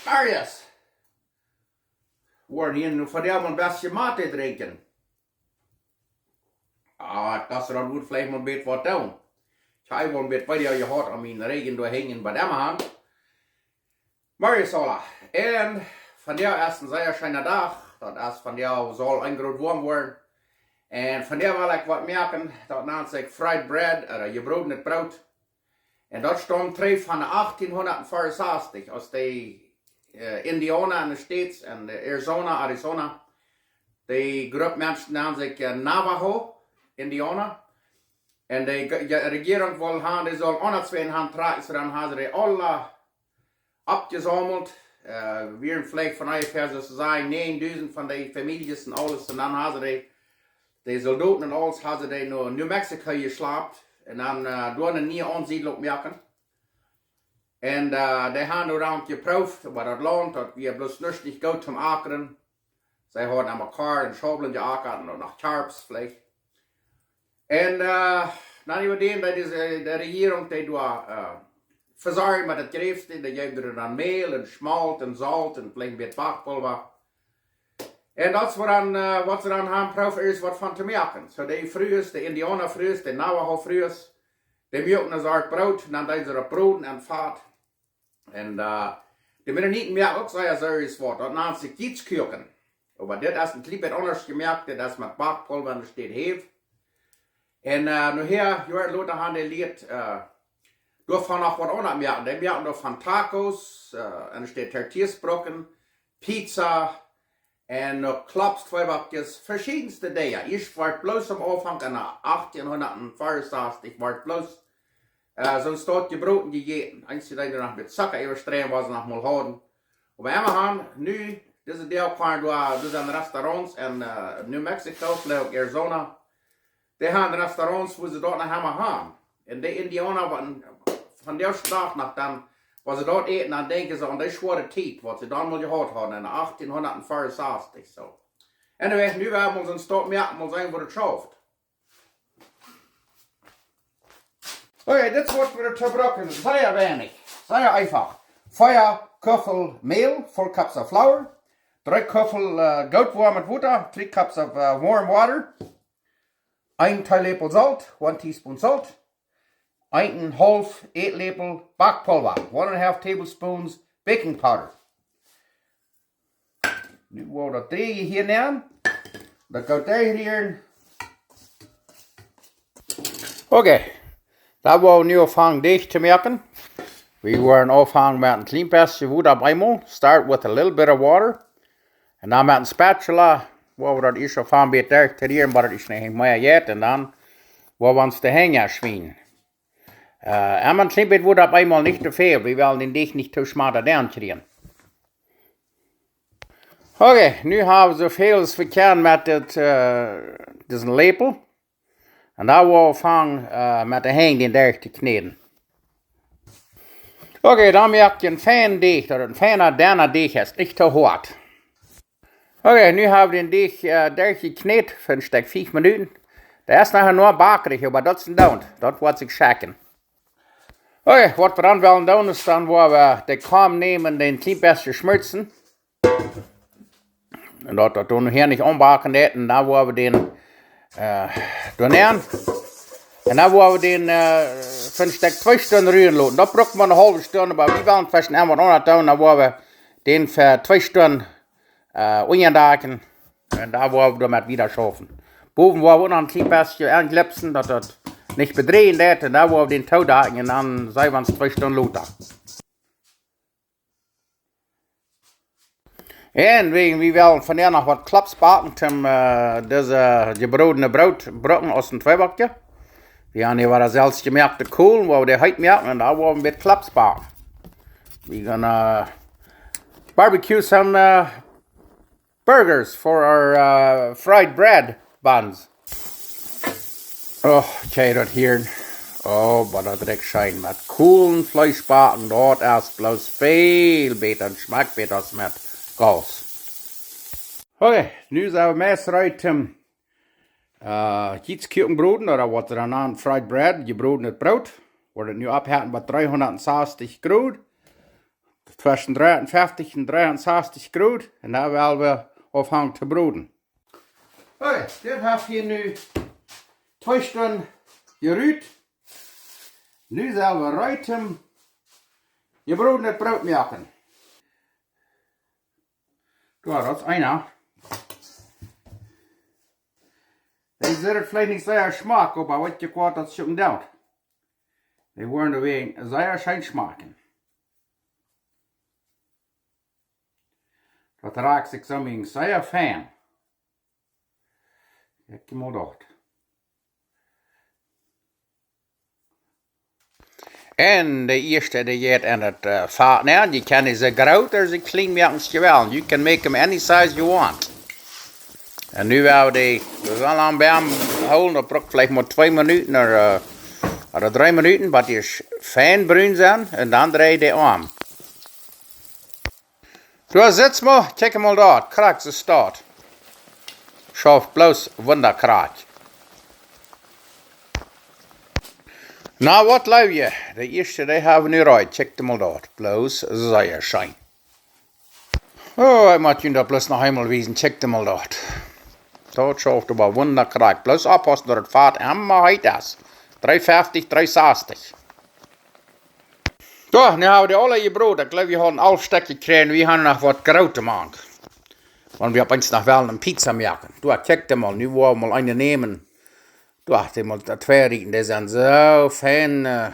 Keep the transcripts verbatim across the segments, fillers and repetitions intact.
Arias. Woaren hia nu vondoag mau een bät Mate drinkjen. Ah, ekj docht, daut wudd veleicht mau een bät waut doonen. Ekj hab woll een bät Video jehaut aun mienen Rigjen doa hinjen bie däm han. Marisola. Un vondoag es een sea scheena Dach. Daut es vondoag saul een Grod woam woaren. Un vondoag well ekj waut moaken, daut nant sikj fried bread, ooda jebrodnet Broot. Un daut staumt trigj von achtieenhundatveerunsastich, aus dee, äh, Indiauna enne States, enne Arizona, Arizona, dee Grupp Menschen nand sikj, äh, Navajo Indiauna. Un dee Ge-, Ge-, Rejierunk wull han, dee sull aundatswoa han trakjen, soo dan han see dee aula oppjesaumelt. Äh, wieren veleicht von onjefäa, soo to sajen, näajendusent von dee Famieljes un aules. Un dan han see dee, dee Soldoten un aules, han see dee no New Mexico jeschlapt. Un dan, äh, doa eene niee Aunsiedlunk moaken. Un, äh, dee han doa dan jeprooft, oba daut Launt, daut wia bloos nuscht nich goot toom akren. See hauden aun Kjoaren un Schaublen jeakat un uk noch Kjarps veleicht. Un, äh, dan äwa däm, daut es, äh, de Rejierunk, dee doa, äh, vesorjen met daut Jrafst, dee jeewen dan Mäl un Schmolt un Solt un veleicht een bät Backpulva. Un daut es waut dan, äh, waut see dan han proowt es waut von to moaken. Soo dee Frues, dee Indiauna Frues, dee Navajo Frues, dee muaken een Sort Broot un dan deeden see daut broden en Fat. Un, äh, de Mennoniten moaken uk sea serious waut. Daut nant sikj Jietskuaken. Oba dit es een kjlien bät aundasch jemoakt. Dit es met Backpulva enne Städ Heew. Un, äh, nu hia, Joaren lota han dee Lied, äh, doavon noch waut aundasch moaken. Dee moaken doavon Tacos, äh, enne Städ Tortillas brucken, Pizza, un uk Klops, Tweebackjes, veschiedenste Dinja. Ieescht wort bloos aum Aunfank en achtieenhundatveerunsastich wort bloos, äh, soon Sort jebroden jejäten. Eensje Dinja noch met Zocka äwastreien, waut see noch mol hauden. Oba emmahan, nu, dise Deel kjennen doa, doa sent Restaurants en, äh, New Mexico, veleicht uk Arizona. Dee han Restaurants, wua see daut noch emma han. Un dee Indiauna, waut von dee Staut noch dan, waut see daut äten, dan denkjen see aun dee schwoare Tiet, waut see dan mol jehaut hauden en achtieenhundatveerunsastich, soo. Anyway, nu woa wie mol soon Sort moaken, mol seenen, woo daut schauft. Okay, dit es waut wie to brucken. Sea weinich. Sea eefach. Vea Kuffel Mäl, four cups of flour. Dree Kuffel, äh, goot woamet Wota, three cups of, äh, warm water. Een Teeläpel Solt, one teaspoon salt. Een un een haulf Ätläpel Backpulva, one and a half tablespoons baking powder. Nu woa wie daut dräje hia nämen. Daut goot derchrieren. Okay, dan woa wie nu aunfangen Deajch to moaken. Wie woaren aunfangen met een kjlien bät Wota opp eemol. Start with a little bit of water. Un dan met een spatula, woa wie daut ieescht aunfangen bät derchrieren, bat daut ieescht nich mea jeit. Un dan woa wie ons de Henj schwienen. Äh, emma een kjlien bät Wota opp eemol, nich too väl. Wie wellen dän Deajch nich too schmata doa kjrieen. Okay, nu hab wie soo väl aus wie kjennen met dit, äh, disen Läpel. Un dan woa wie aunfangen, äh, met de Henj dän derch to kjnäden. Okay, dan moak ekj een feinen Deajch, daut een feina, denna Deajch es, nich too hoat. Okay, nu hab wie dän Deajch, äh, derchjekjnät fa een Stekj fief Minuten. Dee es nohäa noch backrich, oba daut es een Doont. Daut woat sikj schekjen. Okay, waut wie dan wellen doonen es, dan woa wie de Kom nämen, dän kjlien bät schmurzen. Un daut, daut doonen wie hia nich aunbacken, daut, un dan woa wie dän, äh, doa nämen. Un dan woa wie dän, äh, fa een Stekj twee Stund ruen loten. Daut brukt mau eene haulwe Stund, oba wie wellen tweschen emma waut aundasch doonen, dan woa wie dän fa twee Stund, äh, unjadakjen. Un dan woa wie doamet wieda schaufen. Bowen woa wie uk noch een kjlien bät aunjlepsen, daut daut nich bedräjen deit. Un dan woa wie dän toodakjen un dan seenen wie ons twee Stund lota. Un wäajen, wie wellen vondoag noch waut Klops backen, toom, äh, dise jebrodne Broot brucken aus een Tweebackje. Wie han hia wada selfst jemoakte Kolen, woa wie dee heet moaken, un dan woa wie een bät Klops backen. We gonna barbecue some, äh, burgers for our, uh, fried bread buns. Oh, kjikj daut hia. Oh, oba daut rikjt scheen met Kolenfleesch backen. Daut es bloos väl bäta un schmakjt bäta aus met Gaus. Okay, nu sent wie meist reed toom, äh, Jietskuaken broden, ooda waut see dan nanen fried bread, jebrodnet Broot. Woat nu oppjehoolen bie dreehundatsastich Grod. tweschen dreeunfeftich un dreeunsastich Grod. Un dan well wie aunfangen to broden. Hey, dit haft hia nu twee Stunden jeruht. Nu sell wie reed jebrodnet Broot moaken. Jo, daut es eena. Dee sitt veleicht nich sea schmock, oba waut je kwoat daut schucken doot. Dee woaren doawäajen sea scheen schmakjen. Daut rakt sikj soo mie sea fein. Kjikj mol doa. Un de ieeschte, dee jeit en daut, eh, Fat nenn. Jie kjennen dee groot ooda kjlien moaken aus jie wellen. You can make them any size you want. Un nu woa wie dee, wie wellen aum Boajen hoolen, daut brukt veleicht mau twee Minuten ooda, eh, ooda dree Minuten, bat dee sch-, fein brun sent. Un dan drei dee om. Doa sitt mol, kjikj mol doa, krakjt soo steit. Schauft bloos wundascheen. Na, waut jleew jie? De ieeschte, dee hab wie nu reed. Kjikj mol doa, bloos sea scheen. Oh, ekj mott junt daut bloos noch eemol wiesen. Kjikj mol doa. Daut schauft oba wundascheen. Bloos oppaussen daut daut Fat emma heet es. Dreeunfeftich, dreeunfeftich. Jo, nu hab wie dee aule jebroden. Ekj jleew, wie haben aul Stekj jekjräajen. Wie haben noch waut Grootet mank. Wan wie opp eemol noch wellen eene Pizza moaken. Jo, kjikj mol, nu woa wie mol eene nämen. Jo, dee mol twee rieten. Dee sent soo fein, eh,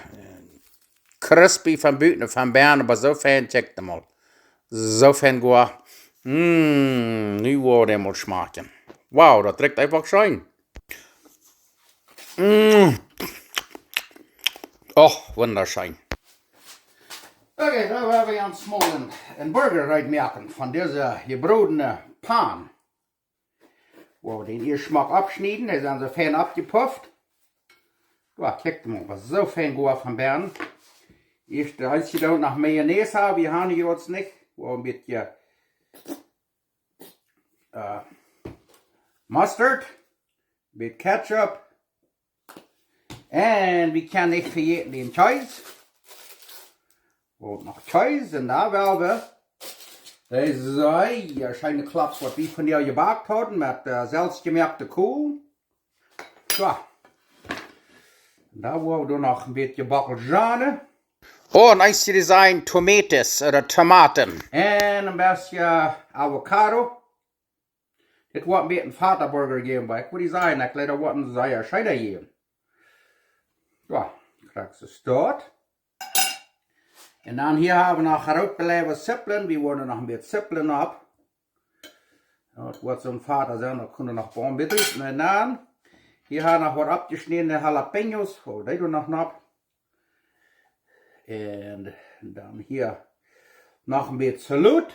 crispy von buten un von bennen, oba soo fein, kjikj mol. Soo fein goa. Mm, nu woa wie dee mol schmakjen. Wow, daut rikjt eefach scheen. Mm. Och, wundascheen. Okay, dan woa wie ons mol eenen, eenen Burger reed moaken von dise jebrodne Pan. Woa wie dän ieescht schmock oppschnieden, dee sent soo fein oppjepufft. Jo, kjikj mol, waut soo fein goa von bennen. Ieescht, eh, eenje doonen noch Mayonnaise haben, wie haben hia nich. Woa wie een bät, eh, Mustard, bät Ketchup. Un wie kjennen nich vejäten dän Kjees. Woa wie noch Kjees un dan woa wie dee sea scheene Klops, waut wie vondoag jebackt hauden met, eh, selfstjemoakte Kolen. Jo. Un dan woa wie doa noch een bät Bockelzwiebel. Oh, un eenje, dee sent Tomatoes ooda Tomaten. Un een bät Avocado. Dit woat een bät een fata Burger jäwen, oba ekj wudd sajen, ekj jleew daut woat een sea scheena jäwen. Jo, krakjt soo steit. Un dan hia haben wie noch rootbeleewde Zippelen. Wie woaren noch een bät Zippelen opp. Jo, daut woat soon fata sennen, daut kjennen wie noch bie bäden. Un dan, hia haben wie noch waut oppjeschnädne Jalapeños. Oh, dee doonen wie noch opp. Un dan hia noch een bät Saloot.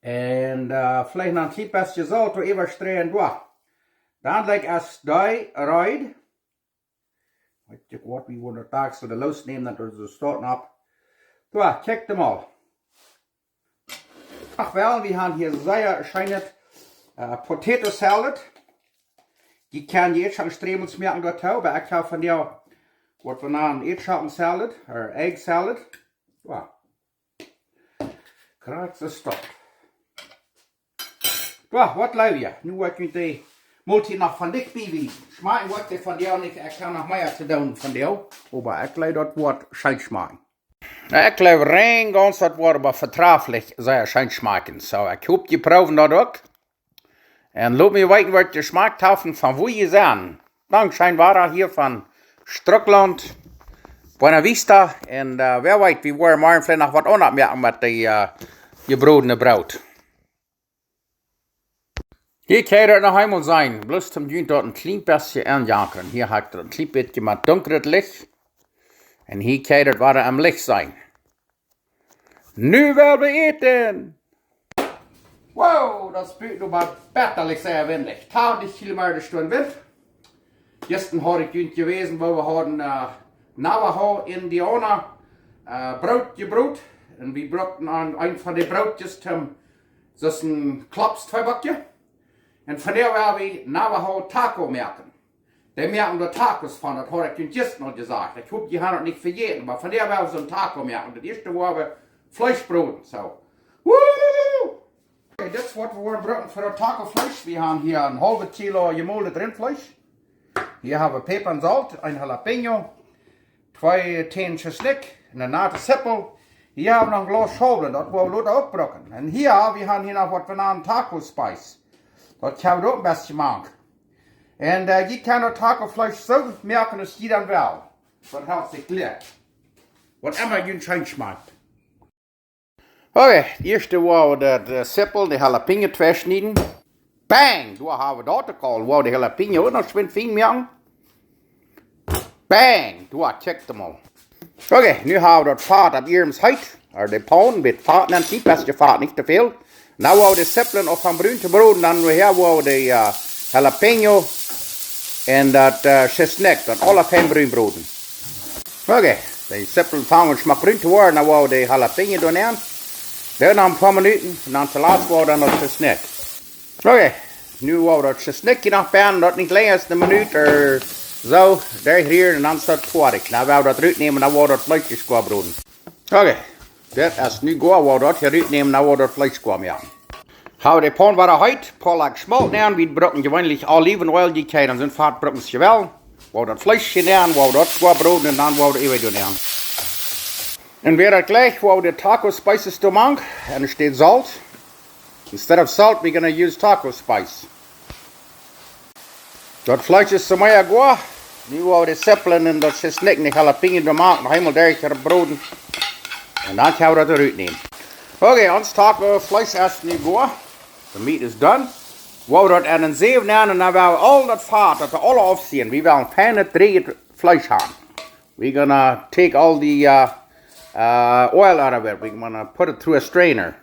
Un, eh, veleicht noch een kjlien bät Solt doaräwa streien, jo. Dan lat ekj dee reed. Weet jie waut, wie woaren daut Dachsel doa loosnämen, daut es de Stoot opp. Jo, kjikj mol. Ach well, wie haben hia sea scheenet, eh, Potato Salad. Jie kjennen jie ieescht Strämels moaken doatoo, oba ekj hab vondoag waut wie nanen Ieedschocken Salad, ooda Egg Salad. Jo. Krakjt soo steit. Jo, waut jleew jie? Nu woa ekj junt dee Multi noch von dicht bie wiesen. Schmakjen woat dee vondoag nich, ekj hab noch mea to doonen vondoag. Oba ekj jleew daut woat scheen schmakjen. Ekj jleew rein gaunz daut woat oba vetraflich sea scheen schmakjen. Soo, ekj hop jie proowen daut uk. Un lot mie weeten waut jie jeschmakt haben, von wua jie sent. Dankscheen, wada hia von Strucklaunt, Buena Vista. Un, eh, wäa weet, wie woaren morjen veleicht noch waut aundasch moaken met dee, eh, jebrodne Broot. Hia kjenn jie daut noch eemol seenen, bloos om junt daut een kjlien bät auntojankren. Hia hab ekj daut een kjlien bät met dunklet Licht. Un hia kjenn jie daut wada aum Licht seenen. Nu well wie äten! Wow, daut spieet nu bie bätalich sea windich. Tachentich Kilomeeta Stund Wint. Jistren haud ekj junt jewäsen, woo wie hauden, eh, Navajo Indiauna, eh, Broot jebroden. Un wie bruckten aun eent von dee Brootjes toom, daut es een Klops Tweeback. Un vondoag woa wie Navajo Taco moaken. Dee moaken doa Tacos von, daut haud ekj junt jistren aul jesajcht. Ekj hop, jie haben daut nich vejäten, oba vondoag woa wie soon Taco moaken. Daut ieeschte woa wie Fleesch broden, soo. Woo! Okay, dit es waut wie woaren brucken fa daut Taco Fleesch. Wie haben hia een haulwet Kilo jemoltet Rintfleesch. Hia haben wie Päpa un Solt, een Jalapeño, twee Tänen Schisnikj, eene nate Zippel. Hia haben wie noch een Glaus Schaublen, daut woa wie lota uk brucken. Un hia, wie haben hia noch waut wie nanen Taco Spice. Daut haben wie uk een bät mank. Un, äh, jie kjennen daut Taco Fleesch soo moaken aus jie dan wellen. Daut haft sikj jlikj. Waut emma junt scheen schmakjt. Okay, daut ieeschte woa wie de, de Zippel, de Jalapeño tweischnieden. Bang! Doa haben wie daut uk aul. Woa wie de Jalapeño uk noch schwind fein moaken. Bang! Doa, check dem aul. Okay, nu haben wie daut Fat opp ieescht heet. Ooda de Paun, met Fat, nich too väl Fat, nich too väl. Nu woa wie de Zippel aunfangen brun to broden, dan nohäa woa wie de, äh, Jalapeño un daut, äh, Schisnikj, daut aules fein brun broden. Okay, de Zippel fangen schmock brun to woaren, dan woa wie de Jalapeño doa nämen. Dan noch een poa Minuten, un dan toolatst woa wie dan daut Schisnikj. Okay, nu woa wie daut Schisnikj noch bäden, daut nich lenja aus eene Minut ooda soo, doa rieren un dan es daut foadich. Nu woa wie daut rutnämen, dan woa wie daut Fleesch goa broden. Okay, dit es nu goa, woa wie daut hia rutnämen, dan woa wie daut Fleesch goa moaken. Haben wie de Paun wada heet, poa Läpel Schmolt nämen, wie brucken jeweenlich Olivenöl, jie kjennen soon Fat brucken aus jie wellen. Woa wie daut Fleesch hia nämen, woa wie daut goa broden un dan woa wie de Äwa doa nämen. Un wäa daut jlikjt, woa wie de Taco Spices doa mank, un doa steit Solt. Instead of salt, we're gonna use taco spice. Daut Fleesch es soo mea goa. Nu woa wie de Zippel un daut Schisnikj un de Jalapeño doa mank noch eemol derchbroden. Un dan kjenn wie daut rutnämen. Okay, ons Taco Fleesch es nu goa. The meat is done. Woa wie daut en eene Säw nämen un dan woa wie aul daut Fat, daut wie aula aufseenen. Wie wellen feinet, dreejet Fleesch haben. We're gonna take all the, uh, uh, oil out of it. We're gonna put it through a strainer.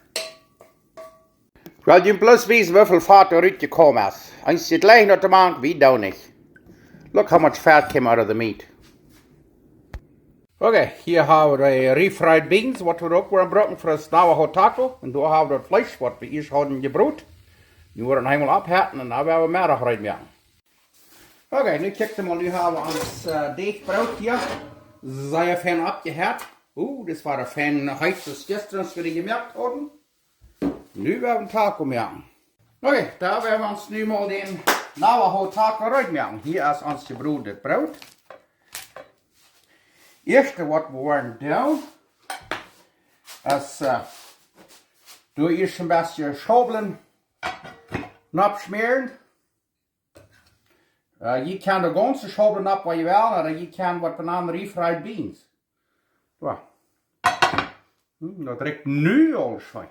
Well, jie bloos wiesen, woo väl Fat doa rutjekomen es. Eent jlikjt daut mank, wie doonen nich. Look how much fat came out of the meat. Okay, hia haben wie de refried beans, waut wie uk woaren brucken fa daut Navajo Taco. Un doa haben wie daut Fleesch, waut wie ieescht hauden jebrot. Nu woaren wie eemol aufheeten un dan woaren wie Meddach reed moaken. Okay, nu kjikj mol, nu haben wie ons, äh, Deajbroot hia sea fein oppjehett. Uh, daut wia fein heet, soo aus jistren, aus wie dee jemoakt hauden. Nu woa wie Taco moaken. Okay, dan woa wie ons nu mol dän Navajo Taco reed moaken. Hia es ons jebrodet Broot. Ieeschte waut wie woaren doonen, es, äh, doa ieescht een bät Schaublen nopp schmäaren. Äh, jie kjennen de gaunze Schaubel nopp, waut jie wellen, ooda jie kjennen waut benant refried beans. Soo. Hm, daut rikjt nu aul scheen.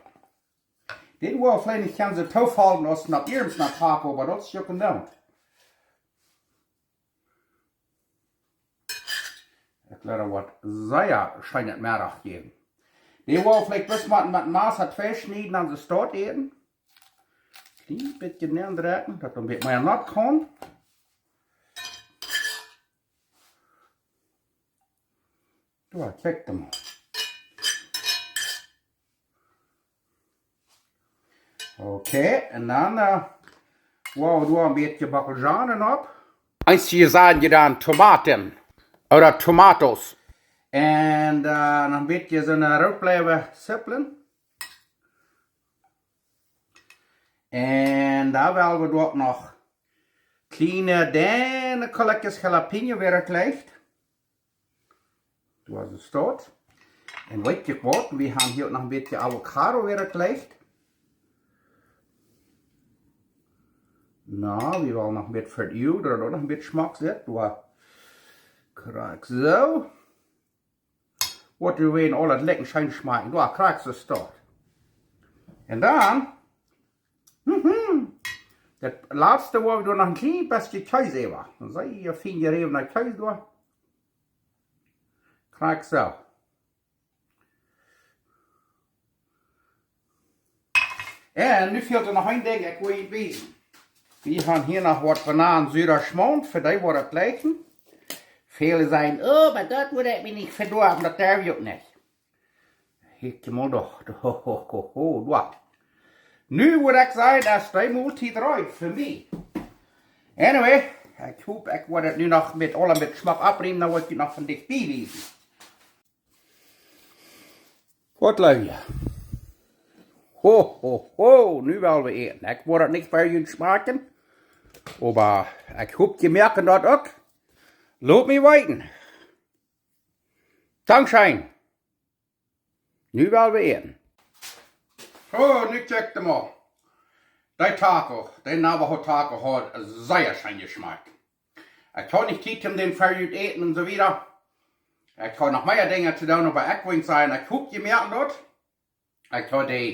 Dit woa veleicht nich gaunz soo toofaulent aus nopp ieescht no Taco, oba daut es uk een Deel. Ekj well waut sea scheenet Meddach jäwen. Dee woa veleicht bloos mau met Massa tweischnieden un soo stoakj äten. Kjlien bät nendrekjen, daut daut een bät mea nopp kaun. Soo, kjikj dan mol. Okay, un dan, äh, woa wie doa een bät Bockelzhonen opp. Eenje sajen je dan Tomaten ooda tomatoes. Un, äh, noch een bät soone rootbleewe Zipplen. Un dan well wie doa uk noch kjliene, denne Kolkjes jalapeño, wäa daut jlikjt. Soo es daut. Un weet jie waut? Wie haben hia uk noch een bät Avocado, wäa daut jlikjt. Na, wie wellen noch een bät fa daut, daut noch een bät Schmack sitt. Soo. Krakjt soo. Waut wie wellen aul daut lekkje scheen schmakjen. Soo, krakjt soo es daut. Un dan, mhm, daut latste woa wie doa noch een kjlien bät Kjees äwa. Dan see jie fein jeräwna Kjees doa. Krakjt soo. Un nu fält doa noch een Dinkj, ekj well junt wiesen. Wie haben hia noch waut Bananen soo jeschmält, fa dee woat daut jlikjen. Väle sajen, oh, oba daut woat mie nich vedoawen, daut derf ekj uk nich. Ekj mol doch, ho, ho, ho, ho, doa. Nu woa ekj sajen, daut es de Moltiet reed fa mie. Anyway, ekj hop, ekj woa daut nu noch met aule met Schmack opriemen, dan woa ekj junt noch von dicht bie wiesen. Waut jleew jie? Ho, ho, ho, nu well wie äten. Ekj woa daut nich bie junt schmakjen, oba ekj hop, jie moaken daut uk. Lot mie weeten. Dankscheen. Nu well wie äten. Oh, nu kjikj mol. Dee Taco, dee Navajo Taco haud sea scheen jeschmakt. Ekj haud nich Tiet om dän fa junt äten un soo wieda. Ekj haud noch mea Dinja to doonen, oba ekj wull sajen, ekj hop, jie moaken daut. Ekj haud dee,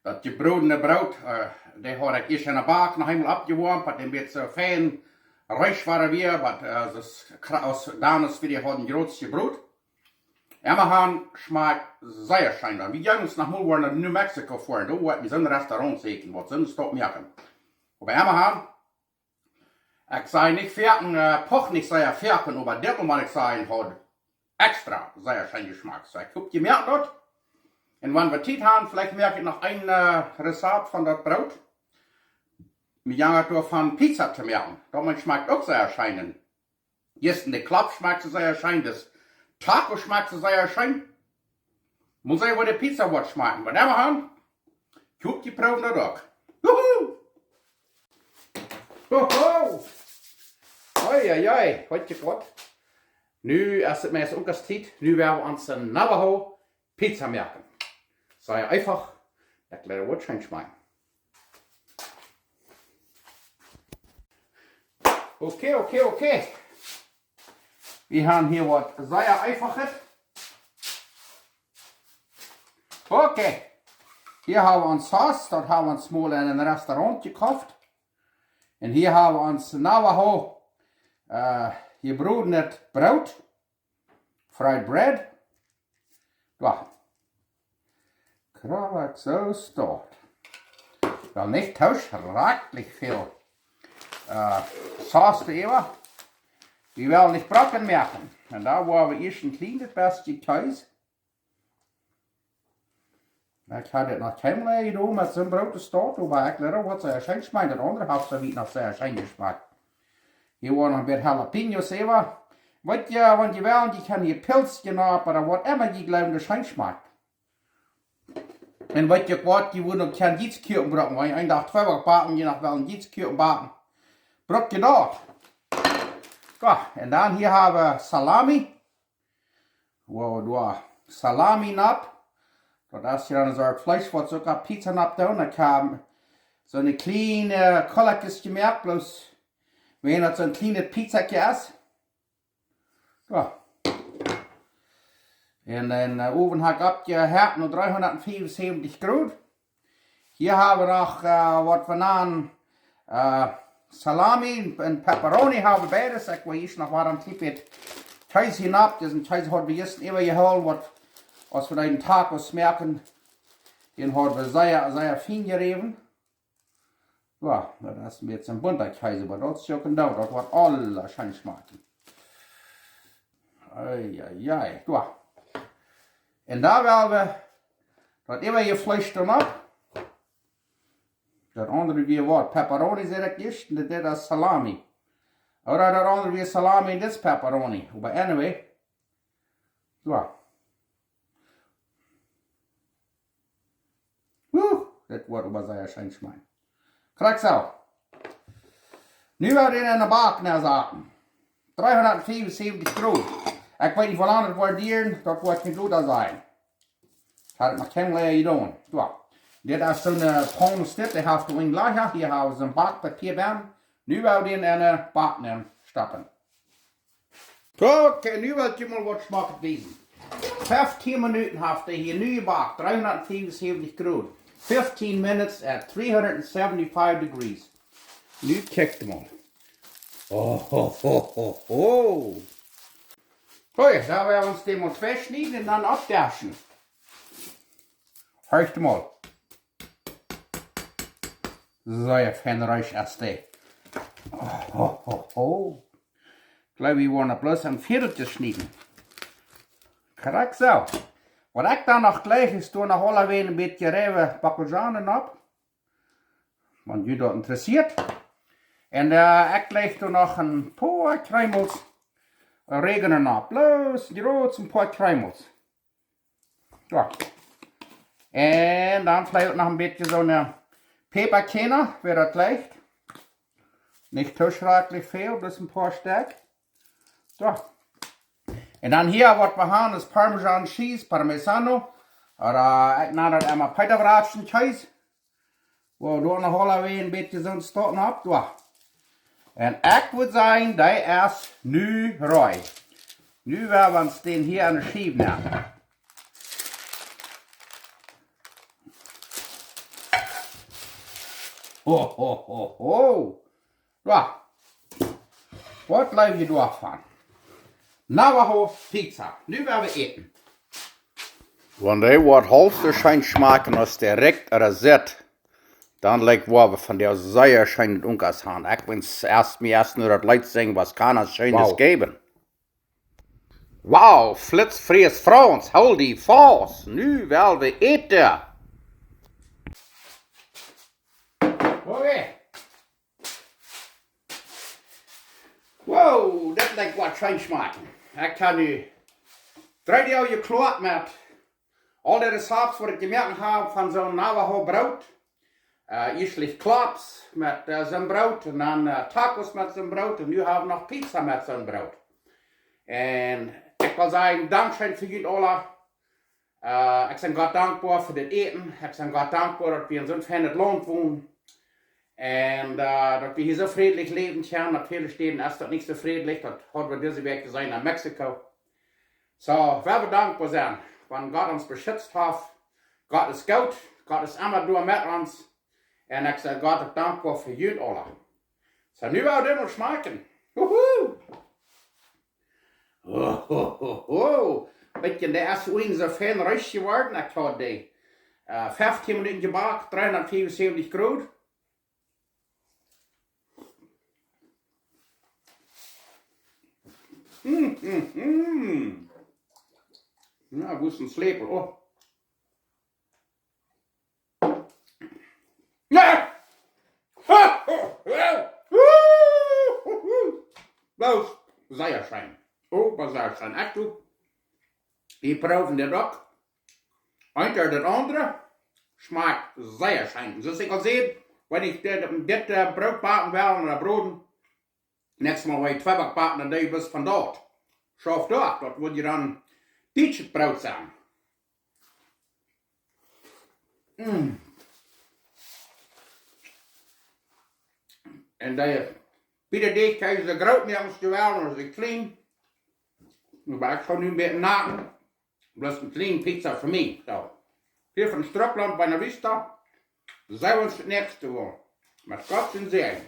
daut jebrodne Broot, äh, dee haud ekj ieescht enne Bak noch eemol oppjewoamt, daut dee een bät soo fein reesch wia, oba, äh, daut kra-, aus Danis wia, dee haud een grootet Broot. Emma han, schmakjt sea scheen. Wie jinjen noch mol, woaren no New Mexico foaren, doa woa ekj mie soon Restaurant sieekjen, waut soon Stopp moaken. Oba emma han, ekj saj nich foaken, äh, poch nich sea foaken, oba dit Mol, mott ekj sajen, haud extra sea scheen jeschmakt. Soo, ekj hop, jie moaken daut. Un wan wie Tiet han, veleicht moak ekj noch een, äh, Rezept von daut Broot. Mie jankat doa von Pizza to moaken. Daut schmakjt uk sea scheen. Jistren de Klopp schmakjt soo sea scheen, daut Taco schmakjt soo sea scheen. Mott seenen, woo de Pizza woat schmakjen. Oba emma han, ekj hop, jie proowen daut uk. Juhu! Hoho! Oi, oi, oi, weet jie waut? Nu es et meist uk Tiet. Nu woa wie ons eene Navajo Pizza moaken. Sea eefach. Ekj well daut scheen schmakjen. Okay, okay, okay. Wie han hia waut sea eefachet. Okay. Hia ha wie ons Sauce, daut ha wie ons mol en een Restaurant jekoft. Un hia ha wie ons Navajo, äh, jebrodnet Broot. Fried bread. Doa. Krakjt soo steit. Well nich too schrakjlich väl, äh, Sauce doaräwa. Wie wellen nich Brocken moaken. Un doa woa wie ieescht een kjlienet bät Kjees. Ekj haud dit noch kjeenmol jedonen met soon Broot to stoaten, oba ekj leet waut sea scheen schmakjen. Daut aundre haft soo wiet noch sea scheen jeschmakt. Hia woaren noch een bät Jalapeños äwa. Waut jie, wan jie wellen, jie kjennen hia Pilz nopp, ooda waut emma jie jleewen, daut scheen schmakjt. Un weet jie waut, jie wudden uk kjennen Jietskuaken brucken, wan jie een Dach twee Wochen backen, jie noch wellen Jietskuaken backen. Bruck jie daut. Soo, un dan hia ha wie Salami. Wow, doa Salami nopp. Daut es hia een Sort Fleesch, waut see uk opp Pizza nopp doonen. Ekj ha soone kjliene Kullakjes jemoakt, bloos wan daut soon kjlienet Pizzakje es. Soo. Un dän, äh, Owen ha ekj oppjehoolt no dreehundatfiefunsäwentich Grod. Hia ha wie noch, äh, waut wie nanen, äh, Salami un Pepperoni ha wie beides. Ekj well ieescht noch waut een kjlien bät Kjees hia nopp. Disen Kjees haud wie jistren äwajehoolt, waut, aus wie dän Tacos moaken. Dän haud wie sea, sea fein jeräwen. Soo, daut es een bät een bunta Kjees, oba daut es uk een Doot, daut woat aules scheen schmakjen. Ei, ei, ei, soo. Un dan well wie daut äwaje Fleesch doa nopp. Daut aundre wia waut? Pepperoni, säd ekj ieescht, un dit es Salami. Ooda daut aundre wia Salami un dit es Pepperoni. Oba anyway. Soo. Wuh, dit woat oba sea scheen schmakjen. Krakjt soo. Nu woa wie dän enne Bak nensaten. Dreehundatfiefunsäwentich Grod. Ekj weet nich, woo lang daut woat dieren, daut woa ekj nich goot sennen. Haud ekj noch kjeenmol jedonen. Soo. Dit es soon, äh, Paunenstick, dee haft een Lach. Hia ha wie soon Bakpapia bie. Nu woa wie dän enne Bak nenstoppen. Okay, nu well ekj junt mol waut Schmocket wiesen. Feftieen Minuten haft dee hia nu jebakt, dreehundatfiefunsäwentich Grod. Fifteen minutes at three hundred seventy-five degrees. Nu kjikj mol. Oh, ho, ho, ho, ho. Hoi, dan woa wie ons dän mol tweischnieden un dan oppdischen. Horcht mol. Soo, fein reesch es dee. Oh, ho, ho, ho. Ekj jleew, wie woaren bloos en Viedelkjes schnieden. Krakjt soo. Waut ekj dan noch jlikj es, doa noch aulawäajen een bät jereewne Bockelzhonen opp. Wan junt daut interessieet. Un, äh, ekj jlikj doa noch een poa Kjreemels Oregano opp. Bloos, bloos een poa Kjreemels. Soo. Un dan veleicht noch een bät soone Päpakoarnen, wäa daut jleicht. Nich too schrakjlich väl, bloos een poa Stekj. Soo. Un dan hia waut wie haben es Parmesan Cheese, Parmesano. Ooda ekj nan daut emma Peetawratschen Kjees. Woo, doa noch aulawäajen een bät soon Stoot opp, doa. Un ekj wudd sajen, dee es nu reed. Nu woa wie ons dän hia aun de Schiew nämen. Ho, ho, ho, ho. Doa. Waut jleew jie doavon? Navajo Pizza. Nu woa wie äten. Wan dee waut haulf soo scheen schmakjen aus dee rikjt ooda sitt, dan jlikj woa wie von dee sea scheene Unkas haben. Ekj wens ieescht mie ieescht no daut Leet sinjen, waut kaun et Scheenet Wow. jäwen. Wow, Flitz Fries Franz, hool die faust. Nu woa wie äten. Okay. Wow, daut jlikjt waut scheen schmakjen. Ekj hab nu dree Doag jekloat met aul de Rezepts waut ekj jemoakt hab von soon Navajo Broot. Äh, ieeschtlich Klopps met, äh, soon Broot un dan, äh, Tacos met soon Broot un nu hab wie noch Pizza met soon Broot. Un ekj well sajen, dankscheen fa junt aula. Äh, ekj sie Gott dankboa fa dit Äten. Ekj sie Gott dankboa, daut wie en soon feinet Launt wonen. Un, äh, daut wie hia soo frädlich läwen kjennen. Opp väle Städen es daut nich soo frädlich. Daut haud wie dise Wäakj jeseenen en Mexiko. Soo, wie woaren dankboa sennen, wan Gott ons beschitzt haft. Gott es goot. Gott es emma doa met ons. Un ekj sie Gott uk dankboa fa junt aula. Soo, nu woa wie dit mol schmakjen. Wuhu! Ho, ho, ho, ho. Weet jie, dee es uk soo fein reed jeworden. Ekj haud dee, äh, feftieen Minuten jebakt, dreehundatfiefunsäwentich Grod. Mm, mm, mm. Na, wua es een Läpel? Oh. Na! Daut es sea scheen. Oh, daut es sea scheen. Ekj doo, wie proowen dit uk. Eent ooda daut aundre. Schmakjt sea scheen. Soo aus ekj aul säd, wan ekj dit, dit, äh, Broot backen well ooda broden, näakjstet Mol, wan ekj Tweeback back, dan doo ekj bloos von daut. Schauft doa, daut woat je dan dietschet Broot sennen. Mm. Un dee, bie de Deajch kjenn jie soo groot moaken aus jie wellen, ooda soo kjlien. Oba ekj gaun nu een bät naken. Bloos een kjliene Pizza fa mie. Soo. Hia von Strucklaunt Buena Vista. Seen wie ons daut näakjste Mol. Met Gott sien Säajen.